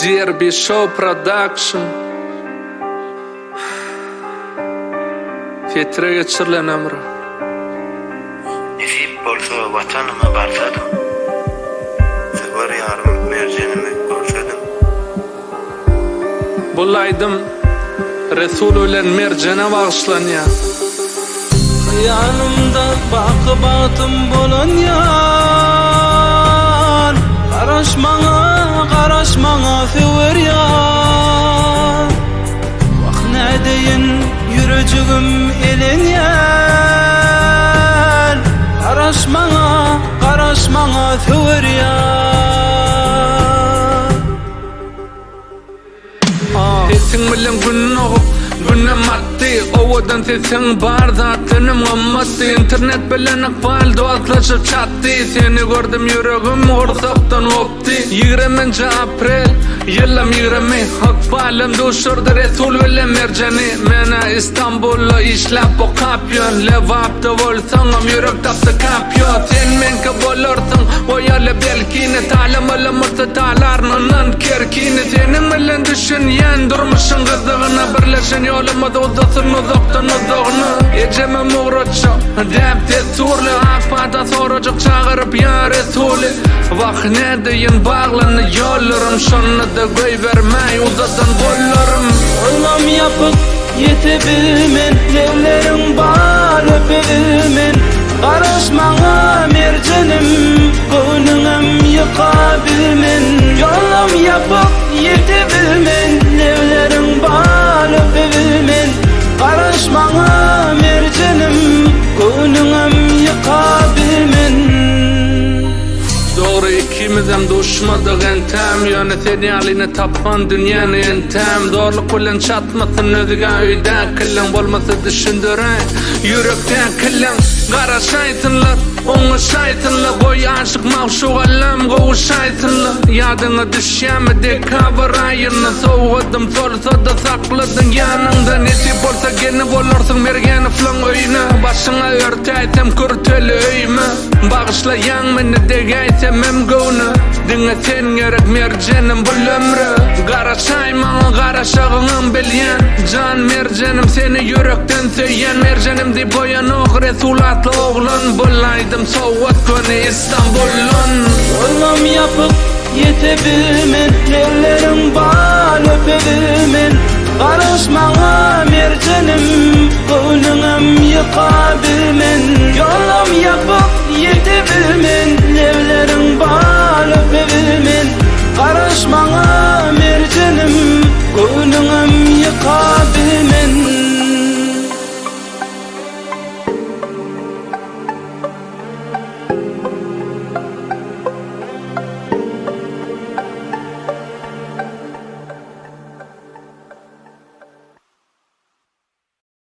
DRB Show Production Setire geçirilen ömri. Nesip bolsa Watanyma barsadym. Söwer ýarym merjenimi görsedim. Bul aýdym Resul bilen Merjene bagyşlanýar. Hyýalymda baky bagtym bolan ýar, Garaş maňa, garaş maňa söwer ýar. Wah nädeýin ýürejigim elenýär, Garaş maňa, garaş maňa söwer ýar. Sesiň bilen gün dogup, günem batdy Owadan sesiň bar zatdanam gymmatdy Internet bilen ykbal dostlaşyp çatdy Seni gördüm ýüregim gursakdan gopdy Ýigriminji aprel, ýylam 20 Ykbalym duşurdy Resul bilen Merjeni Menä Istanbulda işläp okap ýör Lebapda bolsaňam ýürek tapdy kapýo Sen meňki bolarsyň goýaly belkini Talamaly murty talaryn ynan kerkini Seniň bilen düşünýän durmuşyň gyzygyna Birleşen ýolumyz uzasyn uzakdan uzagyna Ejemem ugratjak däp dessurly Ak pata sorajak çagyryp ýa Resuly Wah nädeýin baglandy ýollarym Şonda-da goýbermäý uzadan gollarym. Ýollam ýapyk Ýete bilmen Lebleriň bal öpe bilmen Garaş maňa merjenim Göwnüňem ýyka bilmen Ýolum ýapyk ýete bilmen Lebleriň bal öpe bilmen Garaş maňa merjenim Göwnüňem ýyka bilmen. Dogry ikimizem duşmadyk entäm Ýöne sen ýalyny tapman dünýäni entäm Zorluk bilen çatmasyn özgä öýdäkileň Bolmasa düşündiräý ýürekdäkileň Garaşaýsynlar oňuşaýsynlar Goý aşyk magşugalam gowuşaýsynlar Ýadyňa düşýämi dekabr aýynda Sowgadym solsa-da sakladyň ýanyňda Nesip bolsa gelni bolarsyň Mergenowlaň öýüne Başyňa örtäýsem kürteli öýme Bagyşlaýaň meni degäýsemem göwne Diňe sen gerek merjenim bul ömre Garaşaý maňa garaşagyňam bilýän Jan merjenim seni ýürekden söýýän Merjenim diýip goýanok Resul atly oglan Bul aýdym sowgat göni Istanbuldan. Ýolum ýapyk ýete bilmen Elleriň bal öpe bilmen Garaş maňa merjenim Göwnüňem ýyka bilmen Ýolum ýapyk ýete bilmen Lebleriň bal öpe bilmen Garaş maňa merjenim Göwnüňem ýyka bilmen.